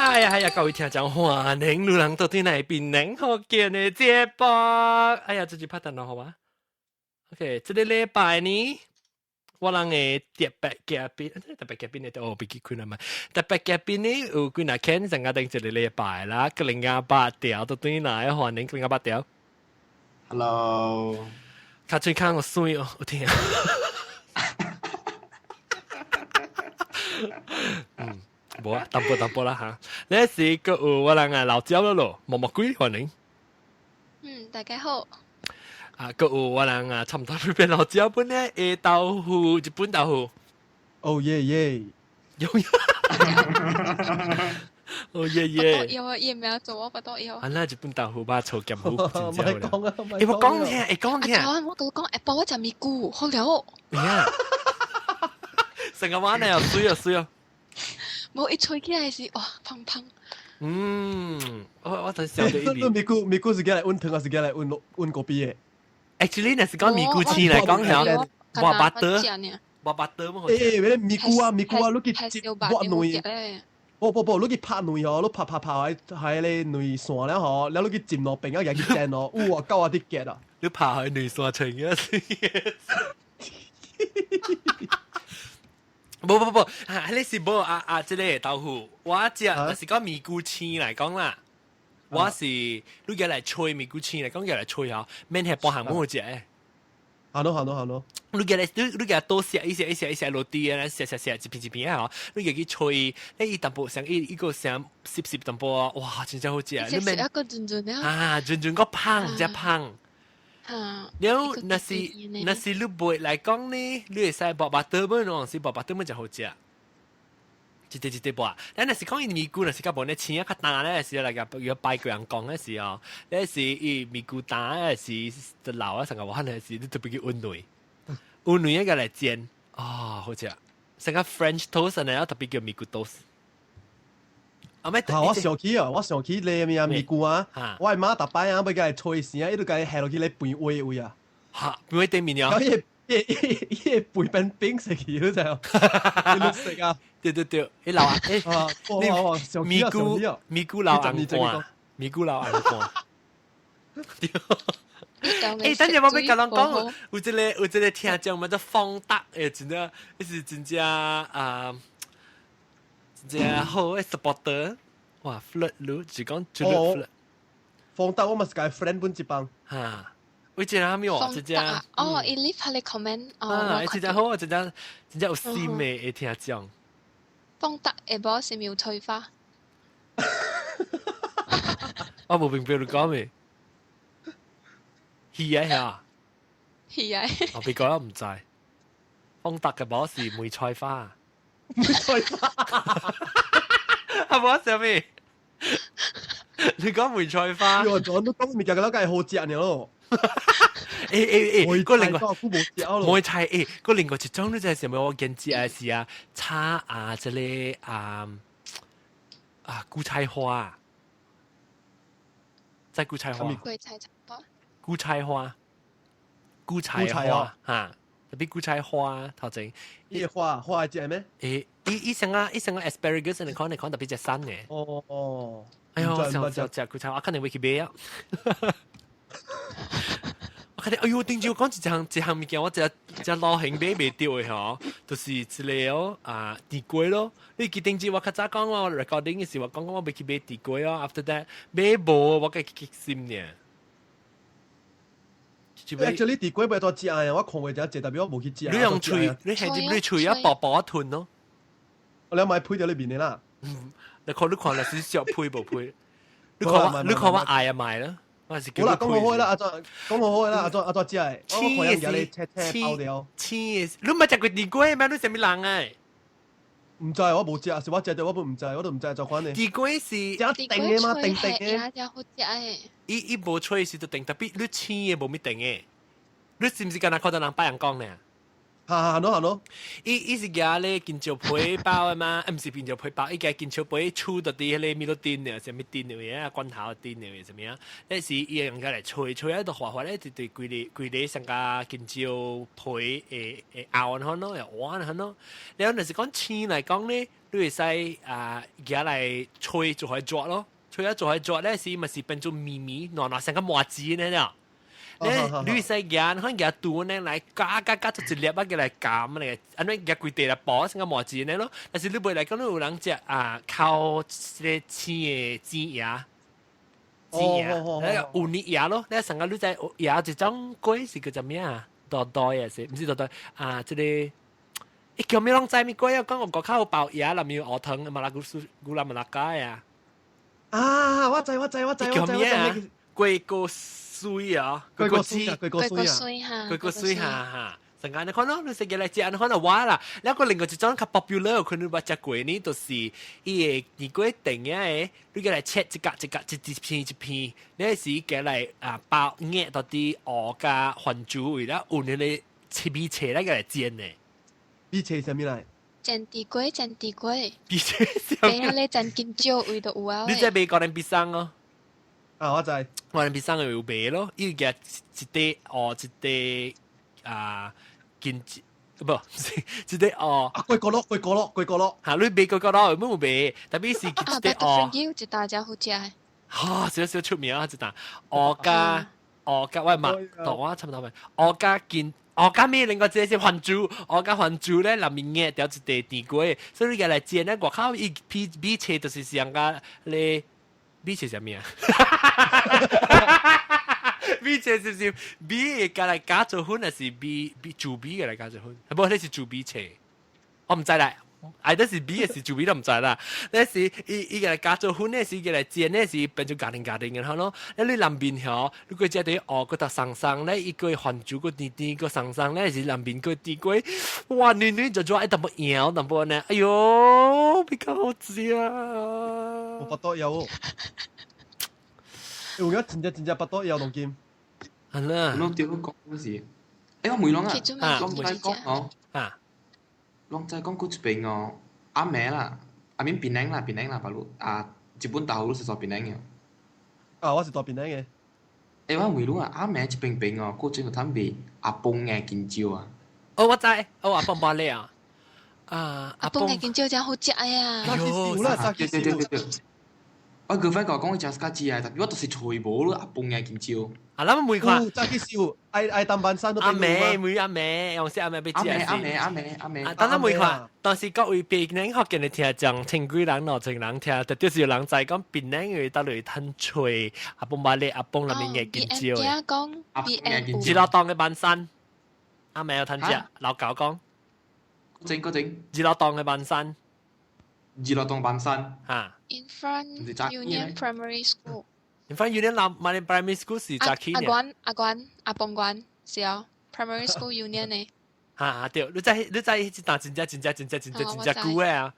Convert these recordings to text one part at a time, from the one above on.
哎呀哎呀，各位聽眾歡迎路人到對來檳榔福建的節目。哎呀，這就拍等咯，好吧？OK，這個禮拜呢，我人的特別嘉賓，特別嘉賓呢，哦，別記開啦嘛。特別嘉賓呢，有幾若天上個頂一個禮拜啦，個零廿八條到對來歡迎個零廿八條。 Hello，較最看我水哦，有聽。嗯。無啊，淡薄淡薄啦嚇。呢是個有我人啊老焦了咯，毛毛鬼歡迎。嗯，大家好。啊，閣有我人啊，差唔多變老焦本咧，下豆腐日本豆腐。 Oh yeah yeah！有 oh yeah yeah！有啊，伊名做我不多要。啊，那日本豆腐把臭鹹糊真正講啊！欸，我講聽，會講聽。我同講，下晡我食咪菇，好了。咩啊？成個晚呢又水啊水啊！冇一吹起來是哇，香香。嗯，我就想到一邊。咪菇咪菇是叫來溫湯，還是叫來溫溫果皮的？Actually，若是講咪菇青來講，係無巴得，無巴得麼？欸，欸，咪菇啊咪菇啊，你去接抹卵。不不不，你去拍卵哦，你拍拍拍喺喺咧卵線了吼，了你去浸落邊啊，也去煎咯，哇，夠啊啲結啊！你拍喺卵線層嘅。無無無，啊，你是無啊啊！這個豆腐，我食若是講咪菇青來講啦，我是你舉來吹咪菇青來講，舉來吹吼，免係半項冇食的。好咯好咯好咯，你舉來你舉來多食一食一食一食落地啊，食食食一片一片啊，你舉去吹，你伊淡薄像伊伊個像濕濕淡薄啊，哇，真正好食。你免一個潤潤啊，啊，潤潤個香，只香。了，若是你賣來講呢，你會使薄 butter 本喏，是薄 butter 本就好食。一塊一塊薄。咱若是講伊咪菇，若是較無呢青啊較淡咧，是來個要拜過人講的時候，那是伊咪菇淡的是就老啊，成個我可是你特別去溫卵，溫卵一個來煎，啊，好食。成個 French toast 呢，特別叫咪菇 toast。啊，我想起啊，我想起你咩啊咪菇啊，我阿媽逐擺啊，欲共伊吹時啊，伊就共伊下落去咧飯位位啊，嚇，飯位頂面啊，伊伊伊伊飯變冰食去，你知無？你食啊？對對對，伊老啊，欸，你咪菇咪菇老紅罐，咪菇老紅罐。欸，等陣我欲共人講，有一個聽眾嘛，叫方達，欸，真正，伊是真正啊。真正好的 supporter，哇，flirt 你是講絕對 flirt。方達我嘛是共 friend 本一幫。哈，我真係咩喎？真正。哦，伊 leave 下你 comment。啊，真正好，真正真正有心的會聽講。方達下晡是苗翠花。我無明白你講咩？係啊係啊。係啊。我別講我唔知。方達嘅某是梅菜花。梅菜花，係冇啥物？你講梅菜花？我講都講物件，個梗係好食呢咯。欸欸欸，個另外梅菜欸，個另外一種你知啥物？我見食的是啊，炒啊，這個啊啊韭菜花，在韭菜花。韭菜花。韭菜花，韭菜花，哈。特別韭菜花頭前，伊花花係食咩？欸，伊伊成個伊成個 asparagus，你看你看特別隻生嘅。哦哦，哎呦，想想食韭菜花，肯定會去買啊！我看見，哎呦，頂住我講一項一項物件，我只只老興買袂著的吼，就是一個哦啊甜粿咯。你記頂住我較早講我 recording 的時，我講講我欲去買甜粿哦，after that 買無，我計激心呢。 Actually，甜粿袂多食啊！我看過只食，但係我無去食。你用喙，你係入你喙啊，薄薄吞咯。我兩買配掉裏面的啦。你看你看，那是小配無配？你看我，你看我愛啊買啦。我是好啦，講好開啦，阿莊，講好開啦，阿莊阿莊食的。青的是青，青的，你毋捌食過甜粿咩？你啥物人啊？毋知，我無食，是我食著我本毋知，我都毋知怎款的。甜粿是食定的嗎？定定的。好食的。伊伊無脆是就定，特別你青的無咪定的。你是毋是敢若看到人拜人講呢？嚇嚇咯嚇咯。伊伊是夾咧金蕉皮包的嘛，毋是金蕉皮包，伊夾金蕉皮厝到佇彼个米露丁的，啥物丁的啊，罐頭丁的啥物啊？那是伊用起來吹吹啊，就滑滑咧，就對規个規个上加金蕉皮會會拗安咯，會滑安咯。了若是講青來講咧，你會使啊夾來吹做開抓咯，吹啊做開抓咧是嘛是變做綿綿軟軟，成個麻糬呢了。你你使夾，可能夾拄呢來加加加做一粒啊，佢來夾嚟，按呢夾規地來包成個麻糬呢咯。但是你袂來講，你有人食啊，靠這個青的煎芽，煎芽，那個芋泥芽咯，你成個你在芽一種粿是叫做咩啊？多多也是，毋是多多啊，這個。伊叫咩攏知物粿啊？講我國口包芽，內面有烏糖，馬拉古蘇古拉馬拉加呀。啊！我知我知我知我知我知。粿個水啊，粿個水啊，粿個水啊，粿個水哈哈。成間你看咯，你食起來食，你看就話啦。แล้ว個另外一種較 popular，可能捌食過呢，就是伊個年粿定嘅，你過來切一格一格一一片一片，你是過來啊包壓到啲鵝加番薯味啦，用那個切米切來過來煎的。米切啥物來？煎地粿，煎地粿。米切啥物？等下你煎金蕉味都有啊。你在賣高粱比桑哦？啊，我知。高粱比桑有賣咯，伊個一塊哦，一塊啊金不是一塊哦。啊，粿角落，粿角落，粿角落。嚇，你賣粿角落有冇賣？特別是一塊哦。啊，一大隻好食。嚇，少少出名啊！一大鵝加鵝加喂嘛，同我差唔多咪鵝加金。我加咩？另外一個是番薯，我加番薯咧，內面壓掉一塊甜粿，所以你來煎咧，外口伊皮米切就是像個咧米切啥物啊？米切是不是米加來加做粉，還是米米煮米嘅來加做粉？無，那是煮米切，我毋知啦。哎，那是米還是煮米都毋知啦。那是伊伊個來加做粉，那是伊個來煎，那是變做咖喱咖喱嘅咯。那你南邊吼，你過食啲哦，個頭鬆鬆咧，伊個番薯個甜甜個鬆鬆咧，是南邊個甜粿，哇，軟軟就做一淡薄搖淡薄呢，哎喲，比較好食啊！我巴肚枵，有影真正真正巴肚枵當今。係啦。我對講嗰時，欸我問攏啊，攏在講哦，啊。攏在講古一邊哦，阿妹啦，阿面檳城啦，檳城啦，白鹿啊，日本大學是做檳城嘅。啊，我是住檳城嘅。欸，我問你啊，阿妹這邊邊哦，古陣有通賣阿公嘅金蕉啊。哦，我知，哦，阿公巴咧啊。啊，阿公嘅金蕉真好食啊！哎喲，有啦，對對對對對。我個 friend 講講伊食較食啊，但我就是揣無咯，阿公嘅金蕉。啊，咱們每看，早起燒，愛愛當班山都阿妹，每阿妹，用是阿妹要食。阿妹阿妹阿妹阿妹。啊，當咱每看，當時各位檳城福建的聽眾，千幾人兩千人聽，特別是有人知講檳城的倒來趁吹阿公巴咧，阿公內面嘅金蕉的。講 B M。一路當的班山，阿妹有趁食，老狗講。嗰陣嗰陣。一路當的班山。二落當班山。嚇。 In front Union Primary School。 In front Union 南馬來 Primary School 是早起阿關阿關阿邦關是啊，Primary School Union 呢。嚇對，你知你知一單真正真正真正真正真正久的啊！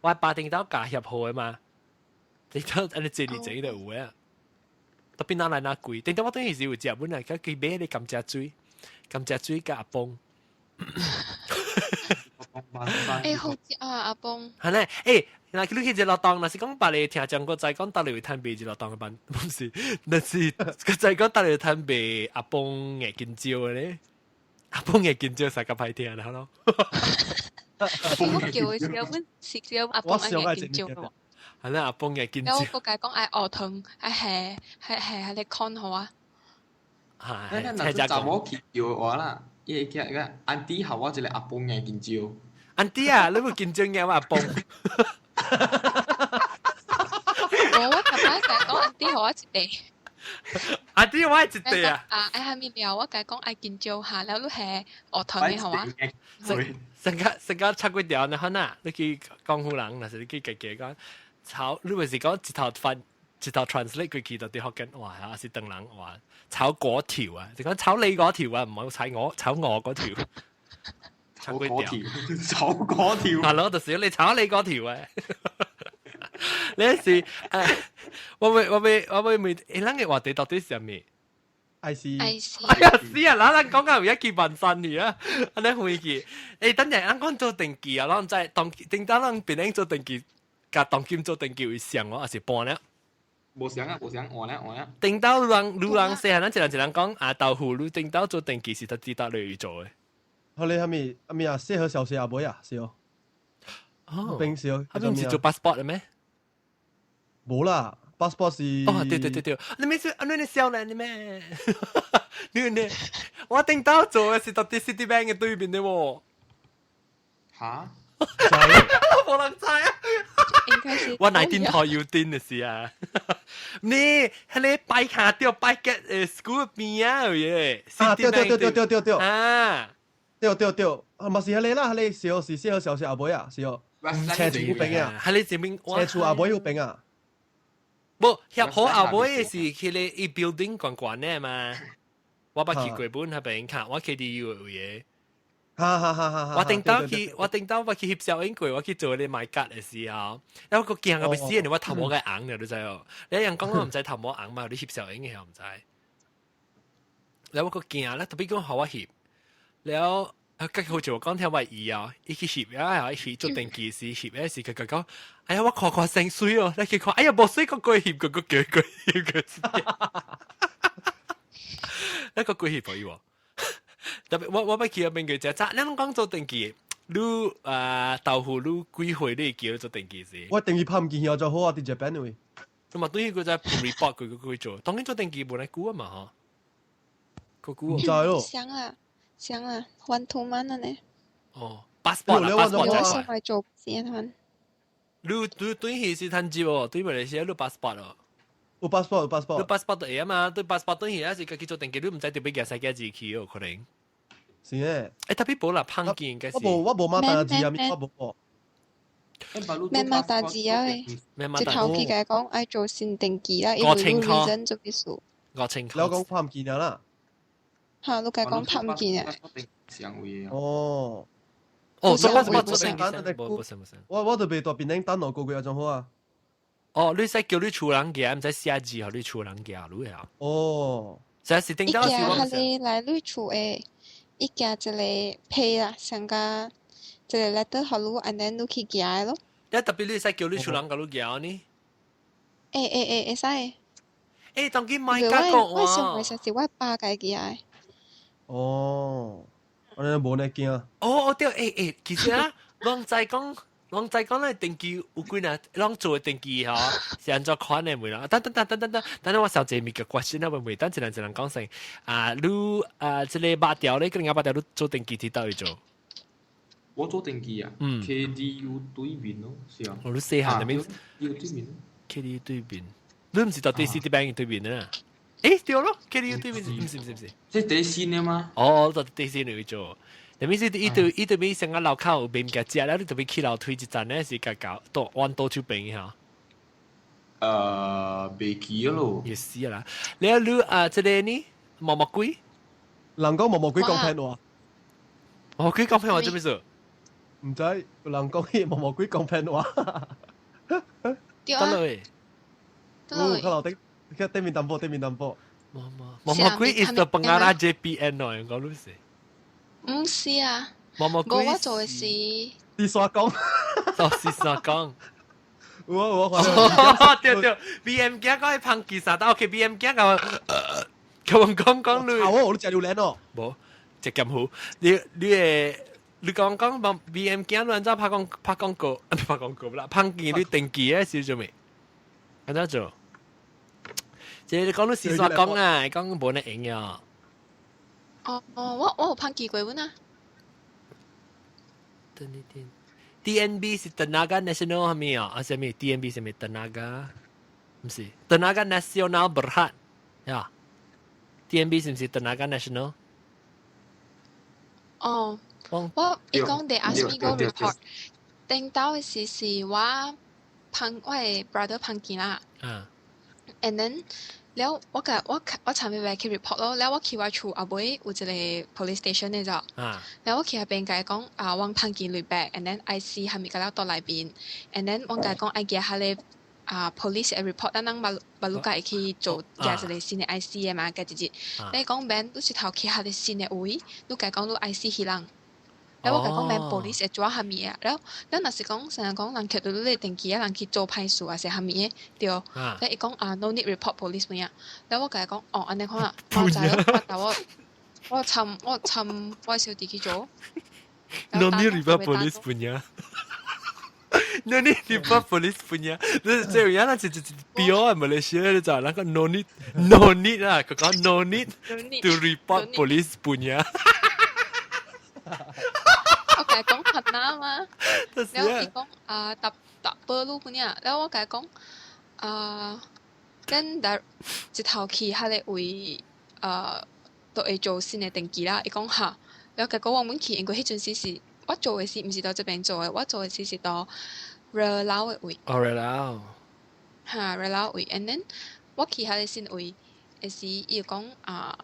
我爸頂到教協會嘛，頂到按呢這裡這裡就有的啊。特別哪來哪貴，頂到我等於是有食，本來佢佢買咧甘蔗水，甘蔗水佮阿邦。欸，好食啊，阿邦。係咧，欸。嗱，你去熱鬧檔，若是講別个聽講過在講，搭裡會攤賣熱鬧檔的班，不是，若是閣在講搭裡攤賣阿邦硬金蕉的咧，阿邦硬金蕉實較歹聽啦咯。我叫的時候，阮是叫阿邦硬金蕉咯。係啦，阿邦硬金蕉。我閣講愛學糖，愛下下下彼個款予我。係，那若查某去叫我啦，伊會叫個安弟，予我一個阿邦硬金蕉。安弟啊，你有金蕉硬我阿邦。我我近排成日講安弟予我一塊，安弟我一塊啊！啊，愛蝦米料，我共伊講愛金蕉下，了你下學糖的予我。成個成個插幾條，你看啊，你去江湖人，若是你去家己講炒，你毋是講一頭翻一頭 translate 過去就佇福建話，還是唐人話炒粿條啊？就講炒你嗰條啊，毋好炒我炒我嗰條。炒粿條，炒粿條。係咯，就是你炒你嗰條啊！你是誒，我欲我欲我欲問，欸，咱个話題到底是啥物？ IC。 IC。哎呀死啊！嗱，咱講緊有一記萬山去啊，按呢飛去。等陣咱講做登記啊，咱在當頂當咱別人做登記，佮當今做登記有像哦，還是半咧？無相啊，無相，換咧換咧。頂到人女人細漢，咱一人一人講啊，豆腐你頂到做登記是得知道你做的。好你係咪係咪啊？協和小學阿妹啊，是哦。哦，邊是哦？他們唔是做 passport 的咩？無啦，passport 是。哦，對對對對，你咩是？你你少年的咩？你我頂到做的是到底 Citibank 的對面的喎。嚇？無人知啊！應該是。我來電台要電的是啊。你彼个擺卡掉擺個school 邊啊，有耶。啊，對對對對對對對。啊，對對對，啊，嘛是彼个啦，彼个是哦，是協和小學阿妹啊，是哦。車厝邊啊，彼个這邊。車厝阿妹嗰邊啊。無，協和阿妹是彼個伊 building 懸懸的嘛。我捌去過本彼邊看，我 KDU 有嘢。哈哈哈哈！我頂到我去翕相影過，我去做你 MyKad 的時候，然後個驚到欲死，我頭毛該紅了，你知哦？你人講我毋知頭毛紅嘛？你翕相影的我毋知。然後我個驚咧，特別講予我翕，然後啊，好似我講聽我姨啊，伊去翕啊，伊去做登記時翕的時，佢佢講，哎呀，我看看生水哦，你去看，哎呀，無水，個過翕，個個叫過翕個，一個過翕予伊喎。特別我捌去彼邊個食早，你攏講做登記，你啊豆腐你幾歲你會記得做登記時？我登記拍毋見就好啊，佇這邊位。咁嘛，等於佢在 report 佢佢做，當然做登記無來久啊嘛嗬。個久毋知咯。想啊想啊，one two month 呢。哦，passport 啊，passport 我想來做先啊。你對去是趁錢喎，對馬來西亞你 passport 哦。有 passport 有 passport。你 passport 會啊嘛？對 passport 對去還是家己做登記，你毋知著欲寄啥物字去哦，可能。是誒。特別無啦，胖見應該是。我無馬大字啊，我無。免馬大字啊喂，直頭去共講愛做新登記啦，因為你 reason 做咩事？ 5000你講拍毋見啊啦。嚇，你共講拍毋見啊？哦。哦，做 passport 做登記，無無無。我都袂蹛檳城等2個月就好啊。哦，你使叫你厝人寄，毋使寫字，予你厝人寄，你會曉？哦。實是頂到時我。伊寄來你厝的，伊寄一个批啦，上加一個 letter 予你，and then 你去寄的咯。你特別你使叫你厝人共你寄呢？會會會會使。當今 MyKad 講我上個是我爸家寄的。哦，按呢無呢驚。哦哦對，其實啊，攏知講。攏知講咧登記有幾若，攏做的登記吼是按怎款的問啦？等等等等等等，等等我小姐物個關心啊問問，等一人一人講先。啊，你啊，這個肉條咧，跟人家肉條你做登記佇佗位做？我做登記啊。嗯。 KDU 對面咯，是啊。哦，你細漢那邊。 U 對面。 KDU 對面，你毋是佇 Citibank 對面啊？對咯，KDU 對面，毋是毋是毋是。這第四呢嗎？哦，佇第四裏做。那邊是伊對伊對面上個樓口有賣物件食，了你特別去樓梯一層咧是較到到彎倒手邊嚇。袂記咯。也是啦，你你啊，這個呢？毛毛鬼？人講毛毛鬼講騙話。毛毛鬼講騙話做咩事？毋知，人講彼毛毛鬼講騙話。對啊。得落。得落。較樓頂，較對面淡薄，對面淡薄。毛毛毛毛鬼 is the pengarah JPN 哦，講你是。毋是啊。毛毛鬼。我做的是。是沙崗。哦，是沙崗。有啊有啊，對對，BM 鏡講去芳記啥，但 OK BM 鏡講，佢問講講你。啊我我都食榴蓮哦。無，食鹹魚。你會你講講幫 BM 鏡你按怎拍廣拍廣告，拍廣告啦，芳記你登記的是做咩？按怎做？這你講你是沙崗啊，講無呢用呀。哦哦，我有芳記過阮啊。等一等。TNB 是 Tenaga Nasional 係咪啊？啊，啥物 TNB 啥物 Tenaga？毋是 Tenaga Nasional Berhad 呀？TNB 是毋是 Tenaga Nasional？哦，我伊講 they ask me go report，頂到的時是我芳我的 brother 芳見啦。啊。 And then 了我共我我尋日去 report 咯，了我去我厝後尾有一個 police station 的咋。了我去彼邊共伊講啊，我芳見類白，and then IC 還物個了佇內邊，and then 我共伊講愛寄彼個啊 police 嘅 report，咱人馬魯家會去做寄一個新嘅 IC 嘅嘛，加一日。你講免，你是頭去下個新嘅位，你家講你 IC 彼人。了我共講免 police 會做蝦米啊？了了若是講成日講人抾著你登記啊，人去做歹事啊，是蝦米嘅對。了伊講啊，no need report police 物啊。了我共伊講哦，按呢款啊，我知咯，我但我我參我參我小弟去做。 No need report police punya。No need report police punya。你這樣啦，就標啊，馬來西亞就那個 no need no need 啊，佢講 no need to report police punya。我共伊講很難嘛，了伊講啊，tak tak perlu punya，了我共伊講啊，咱來一頭去彼个位啊，都會做新的登記啦。伊講哈，了結果我們去，因為彼陣時是我做的是毋是到這邊做的，我做的是是到熱鬧的位。哦，熱鬧。哈，熱鬧位，and then 我去彼个新位，的時伊就講啊，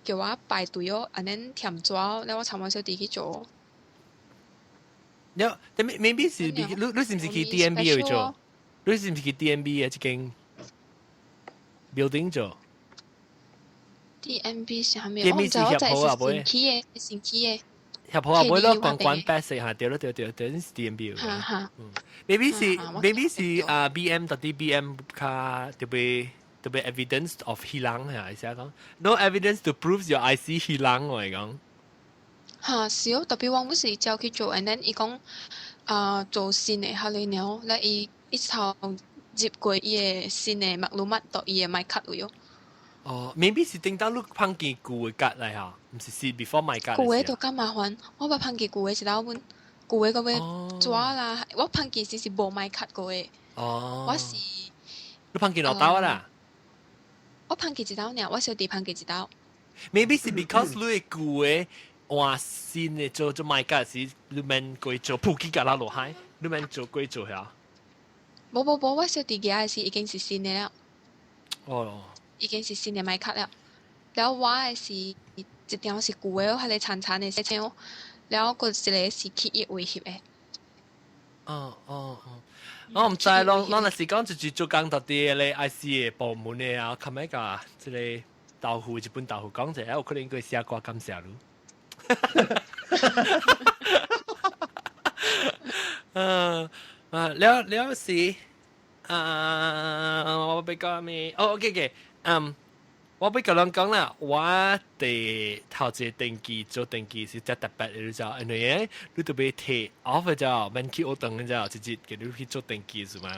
叫我排隊哦，and then 填紙，了我參我小弟去做。了，但 maybe 是你是毋是去 DMB 去做？你是毋是去 DMB 嘅這間 building 做？DMB 是啥物？ DMB 是協好啊，妹。新起的，新起的。協好啊，妹咯，關關白色嚇，對咯對對對，是 DMB 哈哈。 Maybe 是啊，BM 到底 BM 較特別特別 evidence of 彼人嚇，意思講，no evidence to prove your IC 彼人我嚟講。哈是哦，特別我本是照去做，and then 伊講啊做新的哈哩了，咧伊一頭入過伊的新的 maklumat 到伊的 MyKad 位哦。哦，maybe 是頂當你碰見舊的卡嚟嚇，毋是是 before MyKad。舊的就較麻煩，我捌碰見舊的一道本，舊的個欲紙啦，我碰見時是無 MyKad 過的。我是。你碰見兩道啦？我碰見一道爾，我小弟碰見一道。 Maybe 是 because 你的舊的換新的做做 MyKad 時，你免過做普及甲啦落海，你免做過做遐。無無無，我小弟寄的時已經是新的了。已經是新的 MyKad 了。了我的是一張是舊的，彼個殘殘的寫青，了閣一個是去伊位翕的。哦哦哦，我毋知咯，咱若是講就是做工到佇咧 IC 的部門的啊，較欲共這个豆腐一本豆腐講者，有可能會寫歌感謝你。嗯啊，了了是啊，我欲講咩？哦，OK OK，嗯，我欲共人講啦，我佇頭一個登記做登記是真特別的，你知影？因為你著欲提 off 就免去學堂，你知影？直接叫你去做登記是嘛？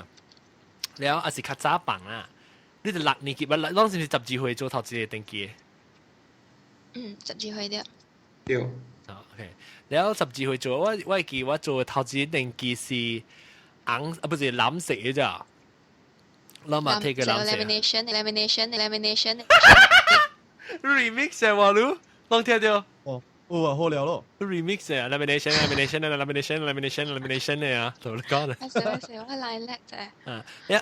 了也是較早放啦，你著六年級，攏攏是毋是12歲做頭一個登記？嗯，12歲對。對。啊，OK，了12歲做，我會記我做頭一個登記是紅啊，不是藍色的咋？咱嘛提個藍色。 Lamination, lamination, lamination。 Remix 的話你，攏聽著？哦，有啊，好了咯。 Remix 啊，lamination, lamination, lamination, lamination, lamination 的啊，同你講啦。是是，我來叻啫。啊，你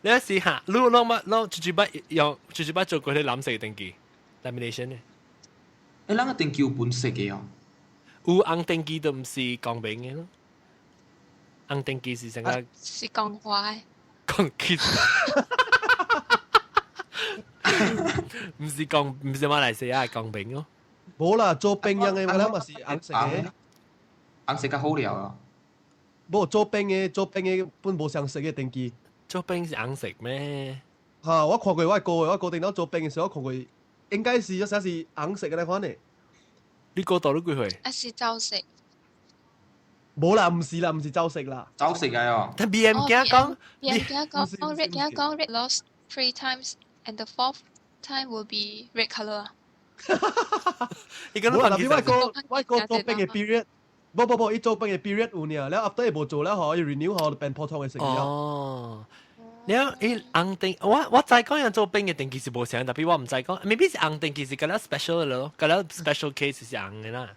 你試下，你攏捌攏一擺用一擺做過彼藍色登記，lamination 的。欸，咱个登記有本色的哦。有紅登記都毋是公平的咯，紅登記是啥個？是講話的。講其實，毋是講毋是馬來西亞公平咯。無啦，做兵樣的我嘛是紅色的。紅色較好料啊。無做兵的做兵的本無相色的登記。做兵是紅色咩？哈，我看過我哥的，我哥頂到做兵的時候，我看過，應該是有啥是紅色的那款的。你哥到你幾歲？啊是走色。無啦，毋是啦，毋是走色啦。走色的哦。但 B M 驚講，B M 驚講，red 驚講 red lost three times and the fourth time will be red colour。你講無啦，我哥我哥做兵的 period，無無無，伊做兵的 period 有爾，了 after 伊無做了吼，伊 renew 吼就變普通的色了。哦。了，伊紅燈，我知講人做兵的登記是無相，特別我毋知講，maybe 是紅登記是較了 special 咯，較了 special case 是紅的啦。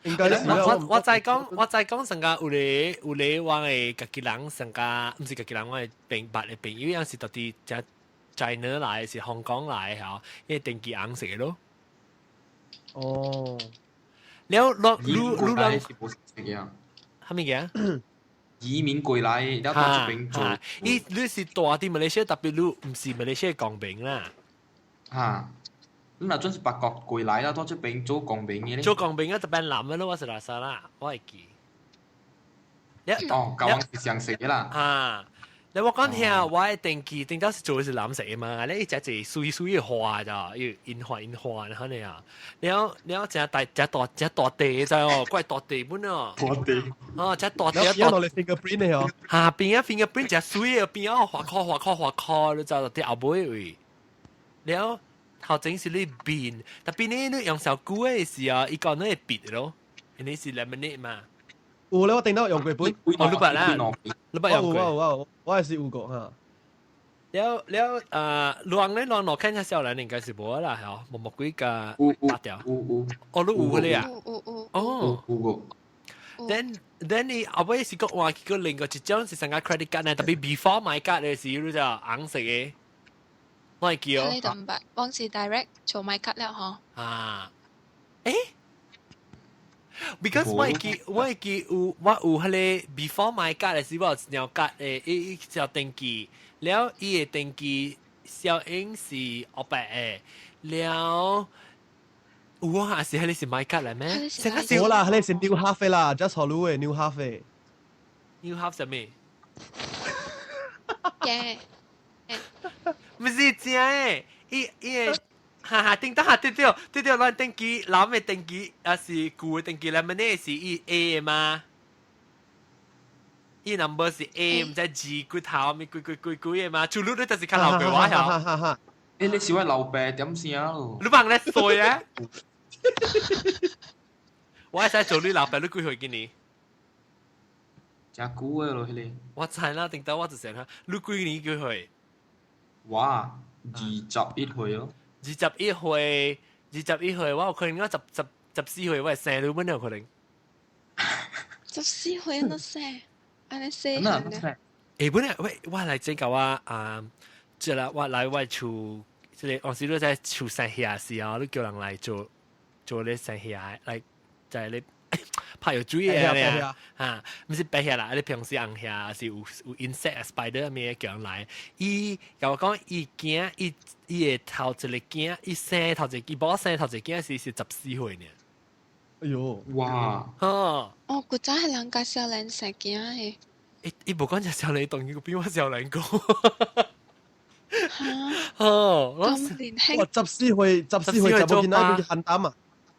應該是我知講，我知講上個有咧有咧，我的家己人上個，毋是家己人，我的朋捌的朋友，樣是到底只 China 來是香港來吼，伊登記紅色的咯。哦。了，你你你人是無色的啊？啥物件？移民過來，了到這邊做。伊你是住佇馬來西亞，特別你毋是馬來西亞公民啦。嚇！你若準是別國過來啦，到這邊做公民嘅咧。做公民啊，特別男嘅咯，我是垃圾啦，我會記。哦，交往是相識嘅啦。啊！你我講聽，我的登記頂到是做的是藍色的嘛，你一隻隻水水的花咋，要櫻花櫻花，然後呢啊，了了隻大隻大隻大地知哦，怪大地本哦。大地。哦，隻大地。邊落嚟 fingerprint 的哦。下邊啊 fingerprint 隻水的邊啊，劃開劃開劃開，你知道佇後尾位。了頭前是你面，特別呢你用小久的時候，伊講你會變咯，因為是 laminate 嘛。有咧，我頂到用過本。哦，你捌啦，你捌用過。有有我也是有過哈。了了，亂咧亂落看下少年應該是無啦，嗬，無無幾個打掉。有有。哦，你有咧啊？有有。哦。有過。 Then 你後尾是講換去個另外一張是成個 credit card 呢，特別 before MyKad 的時，你就紅色的，我會記哦。你就毋捌，往是 direct 做 MyKad 了嗬。啊，誒？Because 我會記有我有彼个 before MyKad 的時，我有一張卡的，伊伊條登記，了伊的登記小英是黑白的，了有啊，是彼个是 MyKad 來咩？無啦，彼个是 New Half 啦，just 予你的 New Half。 New Half 啥物？嘅，毋是正的，伊伊的。哈哈，頂到下對對對對，咱登記藍的登記，還是舊的登記，咱們那是伊 A 的嗎？伊 number 是 A，毋知 G 幾頭，咪幾幾幾幾的嘛？除了你就是較老過我曉。欸，你是我老爸點聲咯？你幫咧衰啊！我會使做你老爸，你幾歲今年？誠久的咯，彼个。我知啦，頂到我就想下，你幾年幾歲？我21歲咯。21歲，21歲，我有可能我十四歲，我會生你本有可能。 14歲都生，按呢細漢咧。欸，本來喂，我來這個我啊，這啦，我來我厝，這个往時你在厝生遐時候，你叫人來做做咧生遐，來在咧拍藥水的咧，嚇，毋是白遐啦，你平時紅遐是有有 insect spider 咩叫人來，伊共我講伊囝伊伊的頭一个囝，伊生頭一個，伊無生頭一個囝是是14歲爾。哎喲，哇！哦，哦，古早係人家少年生囝的。伊伊無講隻少年，當然個比我少年高。嚇！哦，咁年輕。哇！十四歲，十四歲就無見到伊漢膽啊！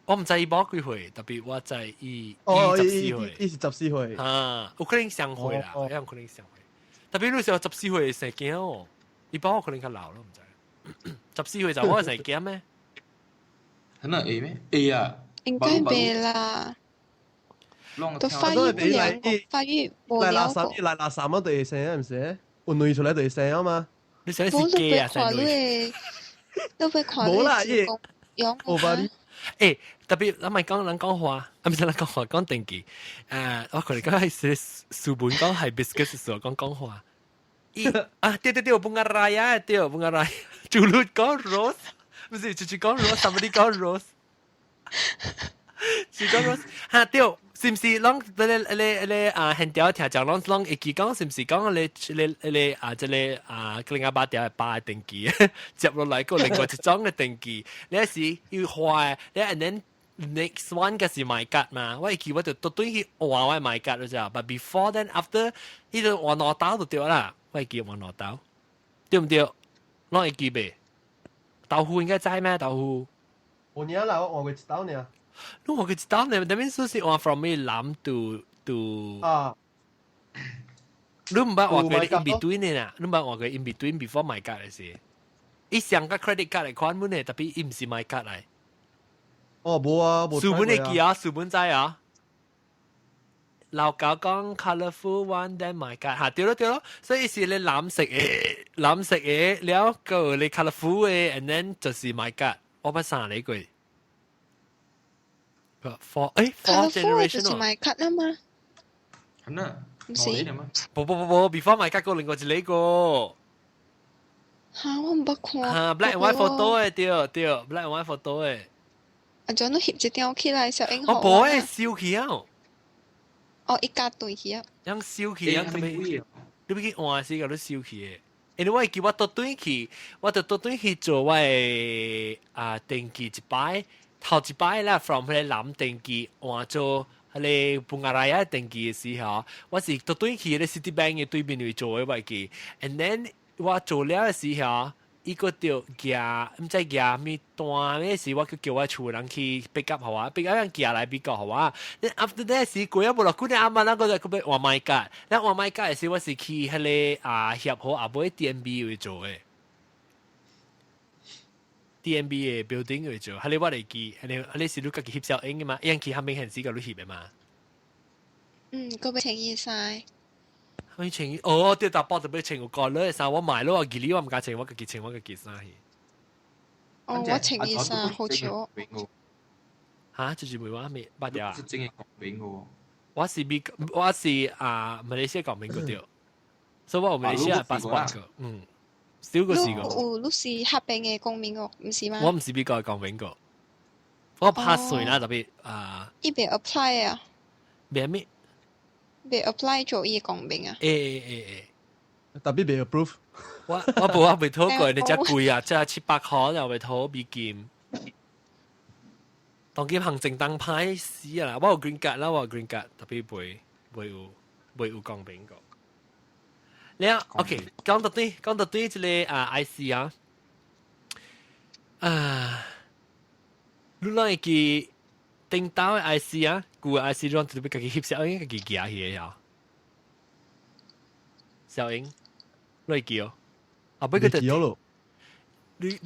我毋知伊某幾歲，特別我知伊哦，伊十四歲，伊是十四歲。啊，有可能相歲啦，有可能相歲。特別你是十四歲生囝哦，伊某可能較老咯，毋知。十四歲就我生囝咩？可能會咩？會啊。應該袂啦。都發育不良，發育無了過。來垃圾就會生啊，毋是？有卵出來就會生啊嘛。你想是雞啊？生卵？都被看無啦，伊養我。欸，特別咱咪講咱講話，啊，毋是咱講話講電機。我可能講係是書本講係 biscuit 時候講講話。伊啊，對對對，bunga raya 對，bunga raya，主律講 rose，毋是，就是講 rose，somebody 講 rose，是講 rose，哈對，是毋是攏咧咧咧啊？現條聽講攏攏會記講，是毋是講咧咧咧啊？這個啊，另外八條係八個電機，接落來個另外一種嘅電機，你是要壞，你 and then next one 嘅是 MyKad 嘛？我會記我就特對去換我 MyKad 就知，but before then after，伊就換兩刀就對啦。我會記換兩刀，對毋對？攏會記袂？豆腐應該知咩？豆腐？我爾啦，我換過一刀爾。你換過一刀呢？那邊說是換 from 咩藍 to to 啊？你毋捌換過 in between 的啦？你毋捌換過 in between before MyKad 的時？伊上個 credit card 的款本的，特別伊毋是 MyKad 來。哦，無啊，無。書本會記啊，書本知啊。老狗講 colourful one then MyKad 嚇對咯對咯，所以是你藍色的，藍色的了個你 colourful 的，and then 就是 MyKad，我捌三個過。Four 誒，four generation 就是 MyKad 啦嘛。係呢？唔是。不不不不，before MyKad 個另外一個。嚇！我毋捌看。嚇，black and white photo 的對對，black and white photo 的。啊，陣你翕一張起來，小英我無會燒起啊！哦，一家對去啊。樣燒去啊，特別你欲去換時，共你燒去的。因為我會記我倒轉去，我就倒轉去做我的啊登記一擺，頭一擺啦，from 彼個藍登記換做彼個 Bunga Raya 登記的時候，我是倒轉去彼個 Citibank 的對面位做的，我會記。And then 我做了的時候，伊閣著寄，毋知寄啥物單咩時，我閣叫我厝人去 pick up 予我，pick up 人寄來美國予我。then after that 時過啊無偌久呢，阿媽那個就閣欲換 MyKad，咱換 MyKad 的時，我是去彼個啊協和後尾 TNB 位做的。TNB 的 building 位做，彼個我會記，彼個彼個是你家己翕相影的嘛，伊去較明顯時共你翕的嘛。嗯，閣欲穿伊衫。欲穿哦，對，查埔就欲穿有個你衫，我買咯，我記哩我毋敢穿，我家己穿我家己衫去。哦，我穿伊衫好笑。嚇，就是問我未捌掉啊？是真的公民喎。我是美，我是啊，馬來西亞公民個對，所以我有馬來西亞 passport 個，嗯，少個試過。有，你是合併的公民哦，毋是嗎？我毋是美國的公民個，我拍稅啦，特別啊。伊袂 apply 啊？袂咩？袂 apply 做伊公民啊？欸欸欸欸，特別袂 approve。我無我袂討過，你遮貴啊，遮700箍又袂討美金。當今行政當歹死啊！我有 green card 啦，我有 green card，特別袂有公民個。了，OK，講到對，這个啊 IC 啊，啊，你攏會記頂兜的 IC 啊，舊的 IC 攏特別家己翕相影，家己寄去的呀。小英，你會記哦？啊，不過就你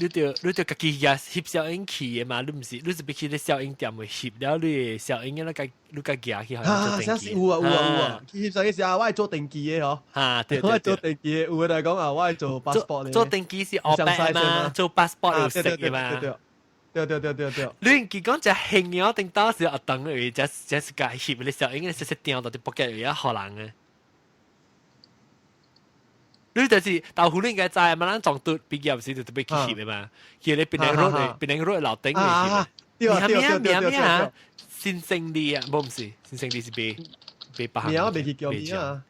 著家己也翕相影去的嘛？你毋是，你是欲去咧相影店會翕了你的相影，你家你家寄去，啊，啥是有啊有啊有啊！去翕相影時啊，我愛做登記的嗬。哈，對我愛做登記的，有的來講啊，我愛做 passport 做登記是後擺嘛，做 passport 有識的嘛。對對對對對。你記講只興嘅，頂當時阿等嘅，只只是家翕你相影，細細掟到啲 pocket 裡啊，予人的。你就是豆腐，你應該知嘛？咱撞到畢業時就特別去翕的嘛，去咧檳城路的檳城路樓頂去翕的。對啊對對對對啊！新勝利啊，無毋是新勝利是賣別名我袂記叫名啊。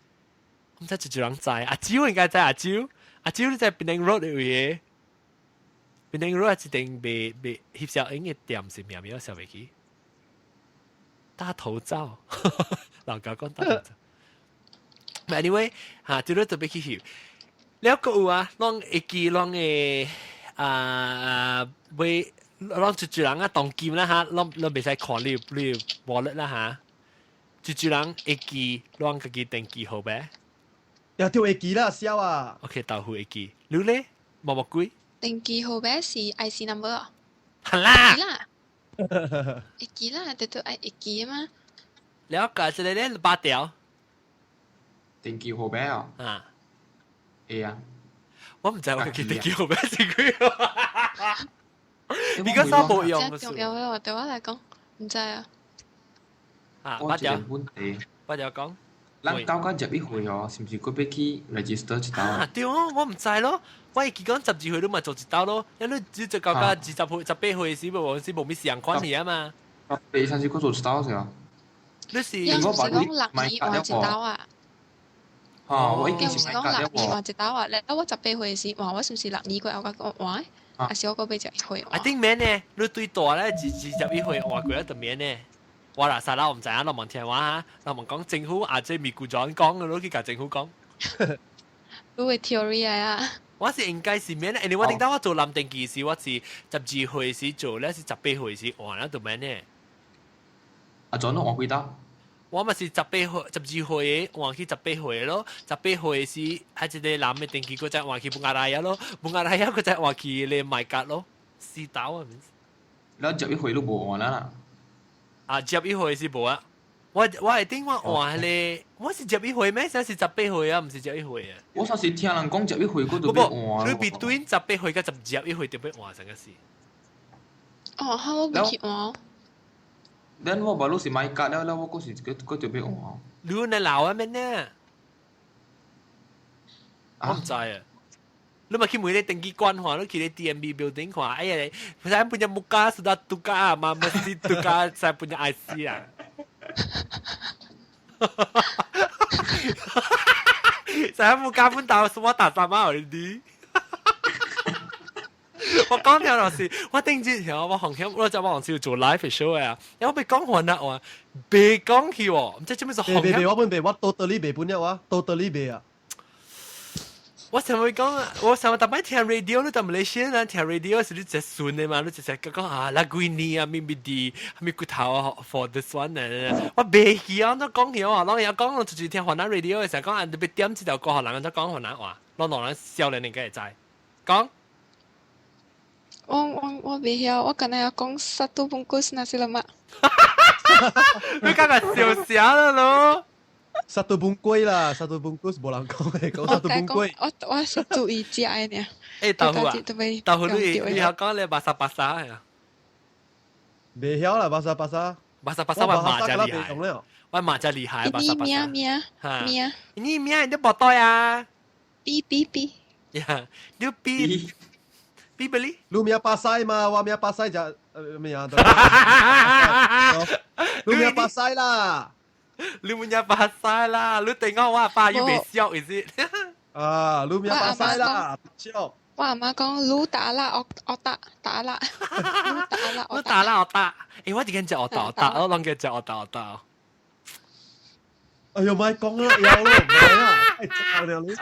毋知一人知，阿蕉應該知阿蕉，阿蕉你在檳城路的位的，檳城路一定賣賣翕相影的店是名名我想袂起。大頭照，老家講大頭照。Anyway，嚇，就你特別去翕。了閣有啊，攏會記攏會啊買攏一一人啊當金啦哈，攏攏袂使看你 wallet 啦哈，一一人會記攏家己登記號碼。呀，對會記啦，痟啊。 OK，豆腐會記，你咧？毛毛鬼？登記號碼是 IC number 啊。係啦。啦。會記啦，對對愛會記嘛。了解，這个咧八條。登記號碼哦。啊。會啊。我毋知我記登記號碼是幾個。你講啥無用？這重要的對我來講，毋知啊。啊，八條。八條講。咱九九11歲哦，是毋是閣欲去 register 一道？啊，對哦，我毋知咯。我會記講12歲你嘛做一道咯，因為你只九九20歲、18歲時無是無咩時間關係啊嘛。八三時閣做一道是啊？你是？你是講6年換一道啊？啊，我已經是講六年換一道啊！咧，我18歲時換，我是毋是6年過後閣換？還是我閣欲11歲換？I think 免呢，你對大咧21歲換過就免呢。我啦，啥啦，我毋知影，我問聽話哈，我問講政府啊，這咪局長講嘅，你去共政府講。你會 theory 啊？我是應該是免呢，因為我頂當我做藍登記時，我是12歲時做咧，是18歲時換了就免呢。啊，做儂換幾道？我嘛是18歲、12歲換去十八歲咯，十八歲時喺一个男的登記，閣再換去 Bunga Raya 咯，Bunga Raya 閣再換去咧 MyKad 咯，四道啊！你11歲都無換啦。啊，十一歲是無啊！我會頂我換彼个，我是十一歲咩？啥是十八歲啊？毋是十一歲啊！我上次聽人講十一歲閣就欲換。你 between 十八歲佮11歲就欲換成個是。哦，好，我袂去換。咱我 baru 是 MyKad 了，了我閣是閣就欲換。你那老啊咩呢？我毋知啊。你嘛去問咧登記官看，你去咧 TNB building 看，哎呀，saya punya muka sudah tukar, ma mesti tukar saya punya IC 啊。Saya muka pun tahu semua tak sama already。我講條就是，我頂之前我紅險，我就我紅少做 live show 啊，因為我被講完啦，我別講去喎，唔知做咩就紅險。我本別，我 totally 別本了啊，totally 別啊。我想會講，我想特擺聽 radio，你在馬來西亞聽 radio 是你只順的嘛？你直接講啊，那幾年啊，咪咪啲，咪骨頭 for this one 呢？我袂記啊，都講起啊，攏有講，就是聽雲南 radio 嘅時候講啊，特別點這條歌，人家講雲南話，攏讓人少年應該會知。講。我袂曉，我敢若講 satu bungkus nasi lemak。你剛剛笑死啦咯！ Satu bungkus 啦，satu bungkus 無人講嘅，講 satu bungkus。我是注意食的爾。欸，豆腐啊，豆腐你曉講咧巴沙巴沙呀？袂曉啦，巴沙巴沙。巴沙巴沙我媽真厲害，我媽真厲害，巴沙巴沙。名名你名你都無對啊？B B B。呀，你 B B 不哩？你名巴西嘛，我名巴西就咩啊？你名巴西啦。你punya bahasa 啦，你聽我話爸又未笑，is it？啊，你名巴西啦，笑。我阿媽講，你打啦，我我打打啦，你打啦，我打啦，我打。欸，我點解食我打我打，我攏叫食我打我打。哎呦，咪講啦，有咯，唔係啊，係食了你。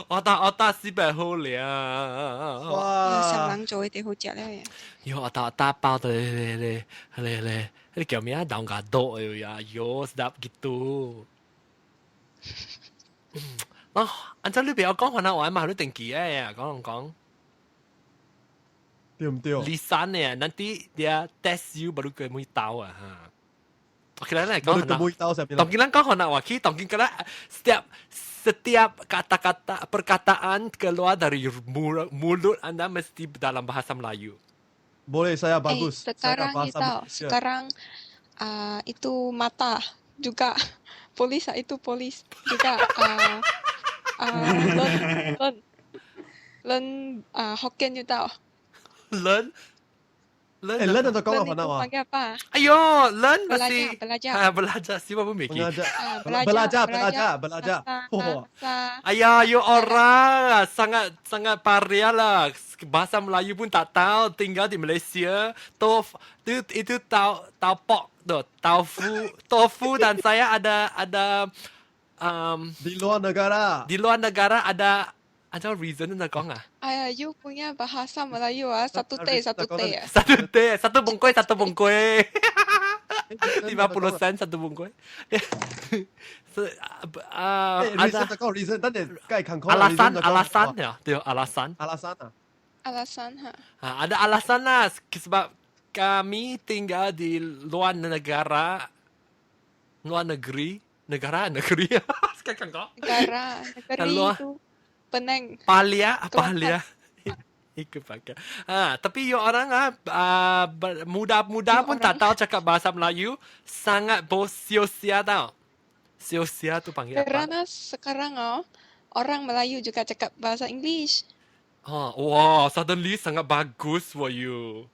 我打我打四百好了。哇！上人做一定好食咧。喲，我打我打包的咧咧咧咧。你叫咩啊？當家多呀，喲，sedap gitu。啊，按照你不要講雲南話嘛，你定記嘅，講講。對唔對？ Lisan 呢，nanti dia test you baru 佢會tahu 啊哈。OK 啦，嚟講雲南。當今咱講雲南話，去當今個啦，setiap kata-kata perkataan keluar dari mulut anda mesti dalam bahasa Melayu. Boleh, saya bagus. Eh, sekarang saya itu, sekarang itu mata juga polis itu polis juga learn learn learn Hokkien 就到。 Learn learn learn 就講雲南話。 Panggil apa? 哎呦，learn belajar belajar. Ah, belajar siapa pun mikir. Belajar belajar belajar. 哎呀，you orang sangat sangat paria lah. Bahasa Melayu pun tak tahu, tinggal di Malaysia. Tof itu itu tau tau pok tu, tofu tofu dan saya ada ada di luar negara. Di luar negara ada ada reason nak講啊？哎呀，you punya bahasa Melayu ah, satu T satu T ah. Satu T, satu bungkus satu bungkus. 50 sen satu bungkus. 啊，ada 講 reason，等陣梗係近 alasan alasan ya, 對 alasan. Alasan 啊。 Alasan ha. Ha, ada alasan lah sebab kami tinggal di luar negara, luar negeri, negara negeri. Sekarang kau. Negara, negeri itu Penang. Palia, Palia. Ikut pakai. Ha, tapi you orang ah, muda-muda pun tak tahu cakap bahasa Melayu, sangat sia tau. Sia tu panggil apa? Kerana sekarang oh, orang Melayu juga cakap bahasa English. Oh, wow, suddenly sangat bagus for you.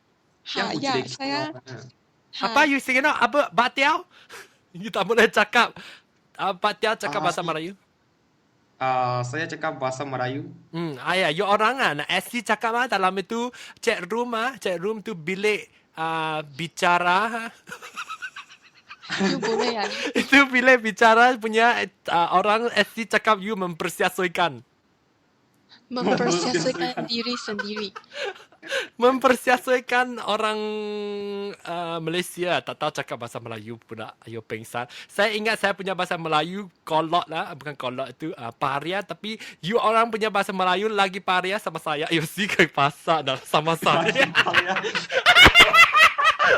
Ha, ya, saya. Apa you saying now? Apa batiao? You tak boleh cakap. Batiao cakap bahasa Melayu? Saya cakap bahasa Melayu. Ayah, you orang ah, nak SC cakap ah dalam itu chat room ah, chat room tu bilik bicara. You boleh ya. Itu bilik bicara punya orang SC cakap you mempersiasatkan. Mempersiasatkan diri sendiri. Mempersiasatkan orang Malaysia tak tahu cakap bahasa Melayu pula. Ayo pengsan. Saya ingat saya punya bahasa Melayu kolot lah. Bukan kolot itu paria. Tapi you orang punya bahasa Melayu lagi paria sama saya. Ayo si ke pasar dah sama saya.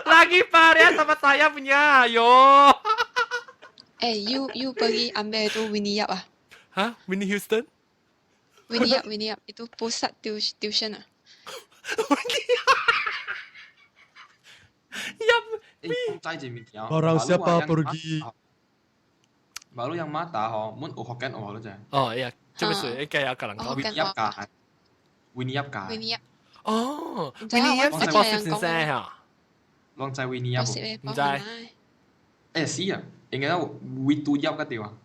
Lagi paria sama saya punya. Ayo. Eh, you pergi ambil itu Winnie Yap ah? Hah? Winnie Houston? Winnie Yap, Winnie Yap. Itu pusat tuition ah. Yap. Orang siapa pergi? Baru yang mata ho, mun 有福建話咯啫。哦，呀，這個是應該有個人講。 Winnie Yap 教，Winnie Yap 教。 Winnie Yap。哦，Winnie Yap 是博士先生嚇。攏知 Winnie Yap 唔知。欸是啊，應該維度入個地方，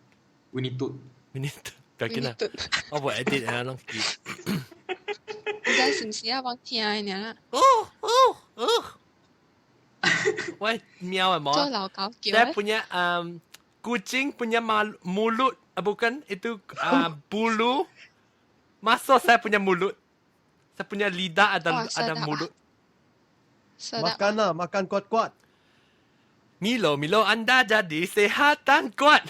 維尼嘟，維尼嘟，不要緊啦，我唔 edit 啊，攏記。你知是唔是啊？我聽的爾。哦哦哦！喂，喵的冇。做老狗叫。 Saya punya kucing punya mulut, bukan itu bulu masuk saya punya mulut. Saya punya lidah ada ada mulut. Makan lah, makan kuat-kuat. Milo, Milo, anda jadi sehat dan kuat.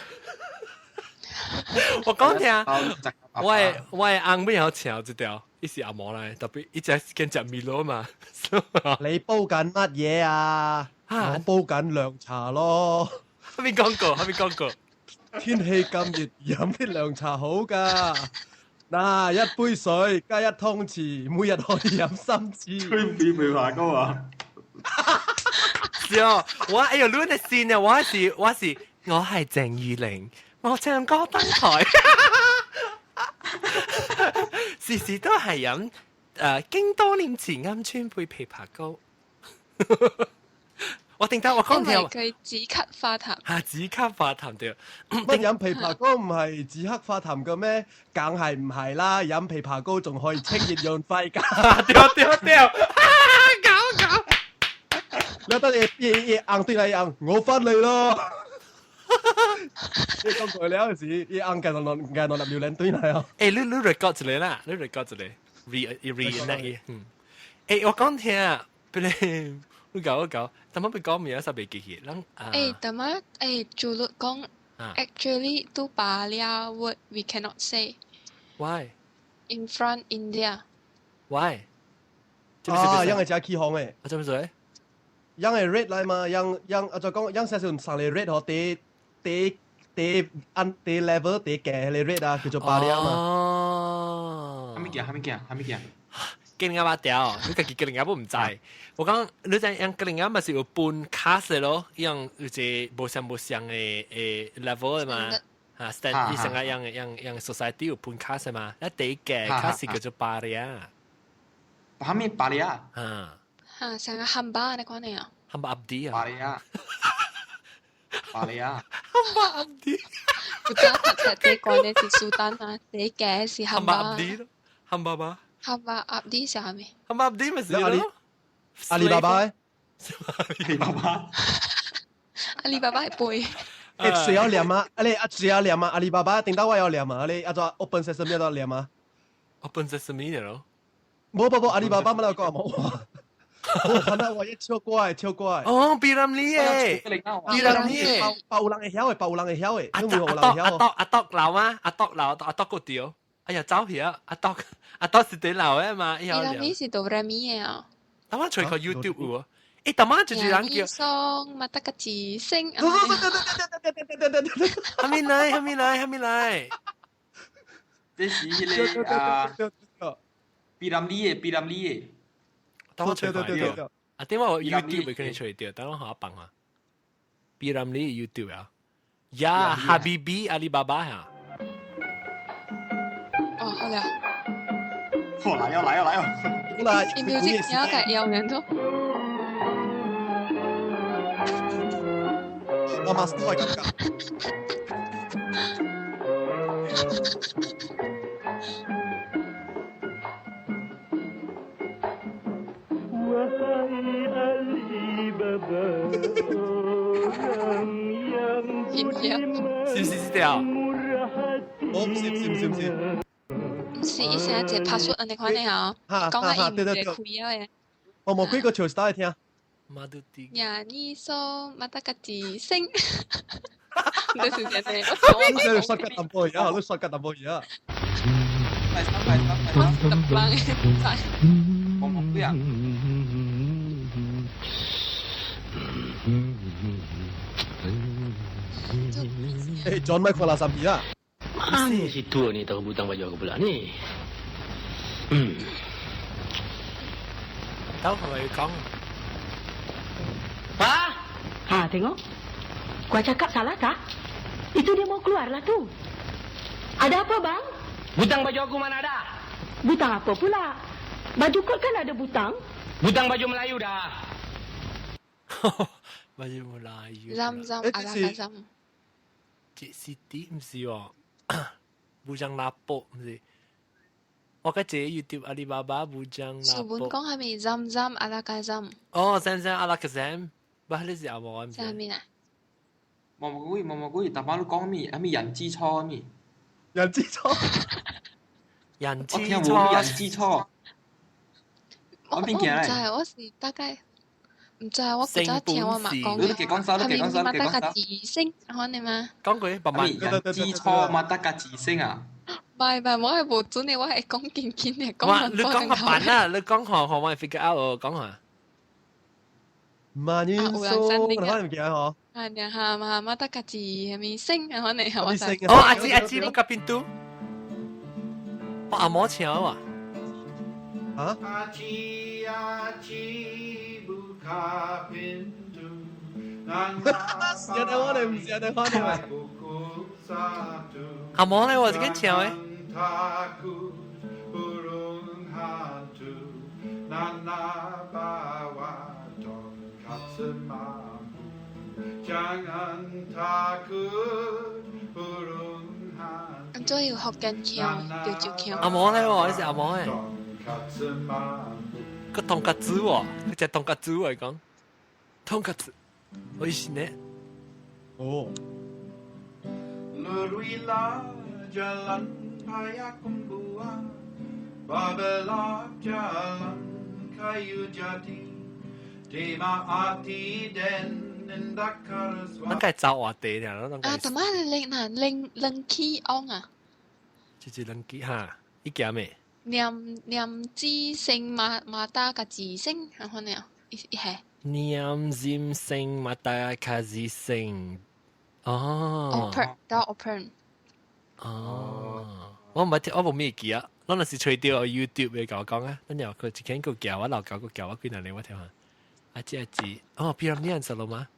我講聽，我的翁尾曉唱這條，伊是阿毛來，特別伊只跟食 Milo 嘛。你煲緊乜嘢啊？我煲緊涼茶咯。還未講過，還未講過。天氣咁熱，飲啲涼茶好㗎。嗱，一杯水加一湯匙，每日可以飲3次。吹比枇杷膏啊！是哦，我哎呦，你的線啊，我係鄭裕玲，我唱歌登台，時時都係飲經多年前鵪鶉配枇杷膏。我定得我講聽，佢止咳化痰。嚇，止咳化痰對。乜飲枇杷膏唔係止咳化痰嘅咩？梗係唔係啦！飲枇杷膏仲可以清熱潤肺㗎。對對對，搞搞。你得你硬對你硬，我翻嚟咯。你講過了時，硬近落近落入尿兩堆嚟啊！誒，你 record 一個啦，你 record 一個，re 那個。嗯。誒，我講聽啊，俾你。你搞我搞，但乜被講咩啊？實未記起，咱啊。誒，但乜誒？做律講，actually 都罷了 word we cannot say。 Why? In front India。 Why？啊，因為只起哄誒。啊，做咩做？因為 red 來嘛，因啊就講，因少少上嚟 red 嗬，第第第按第 level 第嘅嚟 red 啊，叫做罷了嘛。哦。哈咪件？哈咪件？哈咪件？吉林鴨掉，你家己吉林鴨唔知。我講你知樣吉林鴨咪是有分卡式咯，樣有一個無相無相的 level 的嘛。嚇，stand 伊成個樣樣樣 society 有分卡式嘛。一第一個卡式叫做巴利亞。哈咪巴利亞？啊。嚇，成個漢巴你講你啊？漢巴阿迪啊。巴利亞。巴利亞。漢巴阿迪。不知道第一個呢是蘇丹啊，第一個是漢巴。漢巴阿迪咯，漢巴巴。 Hamba Abdi 是啥物？ Hamba Abdi 咪是咯。阿里巴巴。阿里巴巴。阿里巴巴係背。誒，誰要念啊？啊你啊，誰要念啊？阿里巴巴，頂到我要念啊！你啊做 Open Sesame 都念啊？Open Sesame 咯。冇冇冇，阿里巴巴乜都講冇。我看到我一超怪，超怪。哦，比林呢誒，比林呢？包人會曉的，包人會曉的。阿阿阿阿阿老嗎？阿老，阿個掉。哎呀，走去啊！阿多阿多是對老的嘛？伊拉咪是哆來咪的啊！當晚隨個 YouTube 有啊！誒，當晚就是人叫。送馬達個字星。哈咪來，哈咪來，哈咪來！這是彼個啊，比林里的，比林里的。當我隨個啊，點解我 YouTube 會肯定隨掉？等我下放啊。比林里 YouTube 啊，呀，哈比比阿里巴巴呀。哦，好了。哦，來哦，來哦，來哦！好啦，你 music 有個有人都。我馬都係咁㗎。是唔是這條？我唔是唔是唔是。唔是，伊成日拍出安尼款的吼，講啊伊唔會開啊的。我冇幾個潮 style 聽。馬都啲。呀，你說馬達個字星，你是這樣你係刷吉淡薄而家，你刷吉淡薄而家。快三快三快三。特棒嘅，我冇幾啊。誒，John Mike 翻嚟三皮啦。 Mana si tua ni tahu butang baju aku pula ni? Tahu係咪要講？ Ha? Ha, tengok. Gua cakap salah tak? Itu dia mau keluar lah tu. Ada apa, bang? Butang baju aku mana ada? Butang apa pula? Baju kot kan ada butang? Butang baju Melayu dah. Baju Melayu. zam zam ala zam。這是啲唔是哦，Bujang Lapok 唔是。我個這 YouTube 阿里巴巴 Bujang 書本 Lapok。講係咪 Zam Zam Alakazam？哦，Zam Zam Alakazam，不係你是阿冇唔係咩啊？毛毛鬼毛毛鬼，大把你講咩？係咪人之初咩？人之初，人之我聽無人之初。我唔知，我是大概唔知，我古早聽我媽講你講啥？你講啥？馬達加自星，可能嗎？講過慢慢。人之初馬達加自星啊！唔係唔係，我係無準嘅，我係講堅堅嘅，講你講個版啊！你講學學我 figure out 講下。萬年蘇，你可能唔記得嗬？係啊，哈嘛馬達加自係咪星啊？可能係我哦，阿姊阿姊，buka pintu。我阿毛唱啊！啊？是啊，我哋唔是啊，我哋。阿毛咧，我自己唱嘅。咁都要學緊唱，潮州腔。阿毛咧，我是阿毛誒。個豚カツ喎，佢隻豚カツ嚟講，豚カツ，美味しいね。哦。咱該走話地啦，啊，同埋你嗱拎拎起昂啊！就是兩起哈，伊行咩？念念之星馬馬達個字星，然後呢？一係。念之星馬達卡字星，哦。 Open 到 open。哦，我唔係我冇咩記啊，我那是吹掉 YouTube 嘅，甲我講啊，等陣佢一間個叫我老狗個叫我幾難嚟我聽下。阿姊阿姊，哦，P. Ramlee 人熟嗎？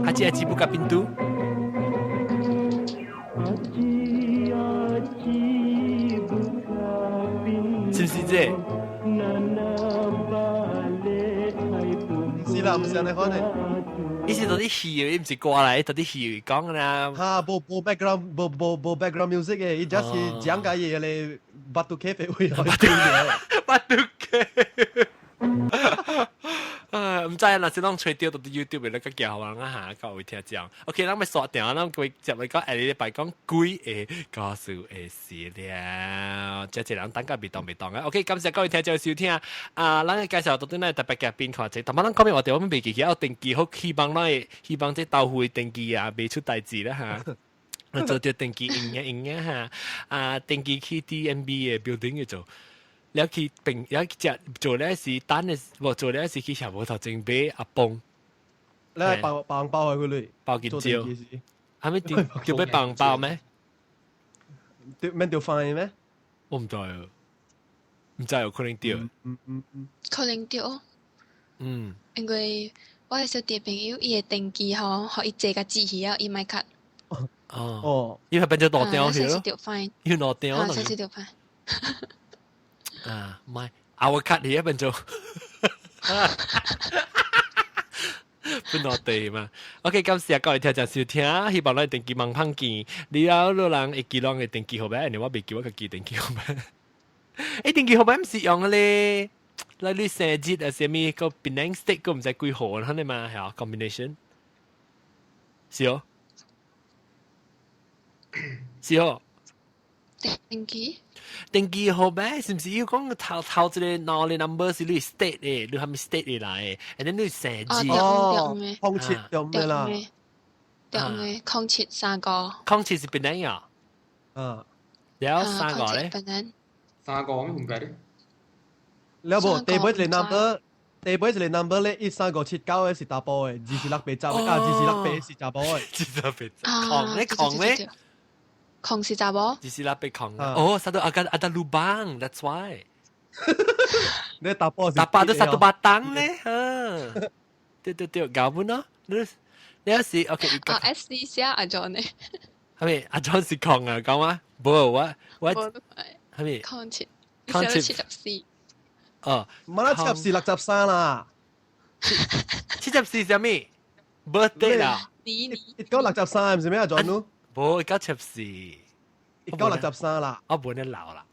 阿姊阿姊 buka pintu。是唔是這？唔是啦，唔是你可能。伊是到底戲，伊唔是歌嚟，到底戲講啦。哈，無無 background，無無無 background music 嘅，伊 just 是講解嘢咧，Batu Cave 會開嘅。 Batu Cave。啊，唔知啊，若是攏吹著到 YouTube 咧，個叫人啊嚇，較會聽講。OK，咱咪刷定，咱規接來講下禮拜講幾個故事的事了。這一人等甲未當未當啊。OK，感謝各位聽眾收聽。啊，咱嘅介紹到底呢特別嘉賓看者，但係咱講咩話題，我們未記起，有登記好，希望咱會希望這豆腐的登記啊，袂出代誌啦嚇。做著登記用嘅用嘅嚇，啊，登記去 DMB 嘅 building 嘅做。了去並了食做咧是等的，無做咧是去下無頭前買阿崩，你係包包包去佢哋，包金蕉，係咪掉掉俾包包咩？掉免掉飯咩？我唔知啊，唔知有可能掉，可能掉。嗯，因為我的小弟朋友伊會登記吼，予伊坐甲字去啊，伊莫卡。哦哦，伊係變做落掉去咯，要落掉咯，算是掉飯。啊，唔係，我卡你一邊做，本落地嘛。OK，感謝各位聽眾收聽，希望咱定期望碰見。你有老人會記攏會登記號碼，因為我未記，我家己登記號碼。欸，登記號碼毋是用咧，來你生日啊，啥物個 Penang State 個毋知幾號，可能嘛，係啊，combination 是哦，是哦。登記？登記號碼是毋是要講頭頭一個兩個 number 是你 state 的，你係咪 state 的來的？and then 你生日哦，空七對咩啦？對咩？0733。空七是檳城啊？嗯，了三個咧？三個咩唔計咧？了無，第尾一個 number，第尾一個 number 咧，13579的是查埔的，24687啊，246是查埔的， 24687。空咧空咧。空是查某？ 246空。哦，satu agak ada lubang, that's why. 你查埔是？查埔都 satu batang 咧，哈。對對對，搞不喏？你你是 OK？啊，S D 寫阿 John 呢？係咪阿 John 是空啊？講啊，無我我係咪？空七，空七74。哦，冇啦，7463啦。74啥物？birthday 啦。你你 1963唔是咩啊？John？無，1974。1963啦。我冇得老啦。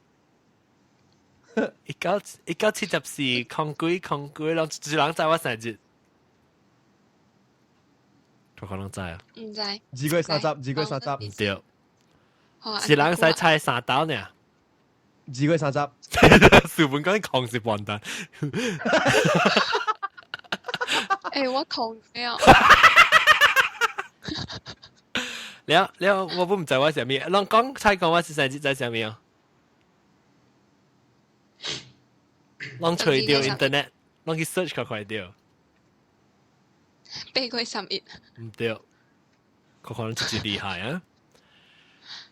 1974，空幾空幾，攏一人知我生日。我可能知啊。唔知。2月30，2月30。唔對。一人使猜三刀呢？2月30。書本講空是笨蛋。我空了。了了，我不唔知我啥物，攏講猜講我是生日在啥物啊？攏揣著 internet，攏去 search 較快著。8月31。唔對，可能真係厲害啊！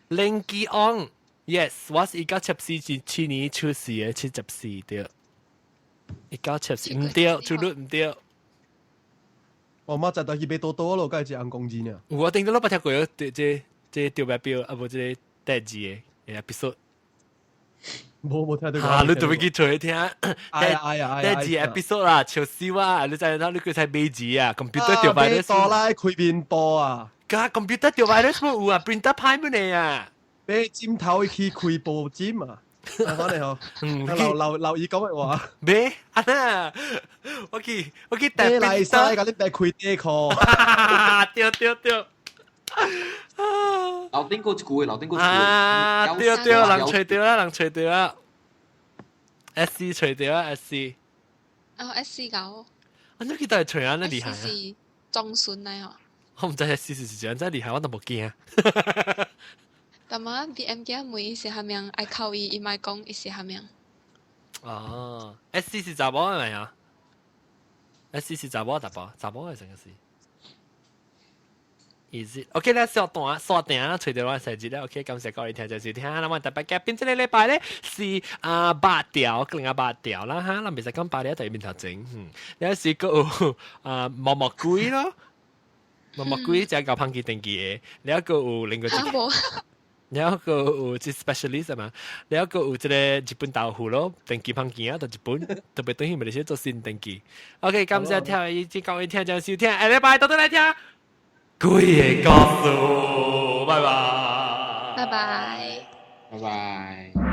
林基昂，yes，我是1974年出世的，74對。1974唔對，出率唔對。我媽就帶去買多多咯，梗係一紅公字呢。我頂到攏捌聽過，這吊牌表啊，無這個代志的 episode。無聽到。啊，你特別去揣聽。哎呀哎呀哎呀！代志 episode 啦，笑死我！你知影你叫使買字啊？computer 掉牌多啦，開面波啊！加 computer 掉牌都有啊，printer 歹乜呢啊？買針頭去開報紙啊！啊，你好，留留留意講嘅話。咩？啊那，我去帶來使，甲你白開底褲。對對對。樓頂過一句，樓頂過一句。啊，對對，人揣著啊，人揣著啊。S C 揣著啊，S C。哦，S C 九。啊，你記得係揣啊，那厲害啊！是裝孫嚟嗬。我唔知 S C 是怎樣，真厲害，我都無驚。但嘛 B M 機每是蝦米愛靠伊，伊咪講伊是蝦米。哦，S C 是查某係咪啊？S C 是查某查某，查某係成個是。Is it? OK 咧，小段刷定啦，隨著我細節咧。OK，感謝各位聽眾收聽。那麼特別嘅邊這個禮拜咧是啊八條，更加八條啦哈。咱袂使講八條在面頭前。嗯，有時閣有啊毛毛鬼咯，毛毛鬼就搞胖機電機的，了閣有另外一個。了閣有這 specialist 嘛，了閣有這個日本豆腐咯，電機胖機啊，到日本特別等於馬來西亞做新電機。OK，感謝聽以及各位聽眾收聽，下禮拜多多來聽。鬼个故事，拜拜，拜拜，拜拜。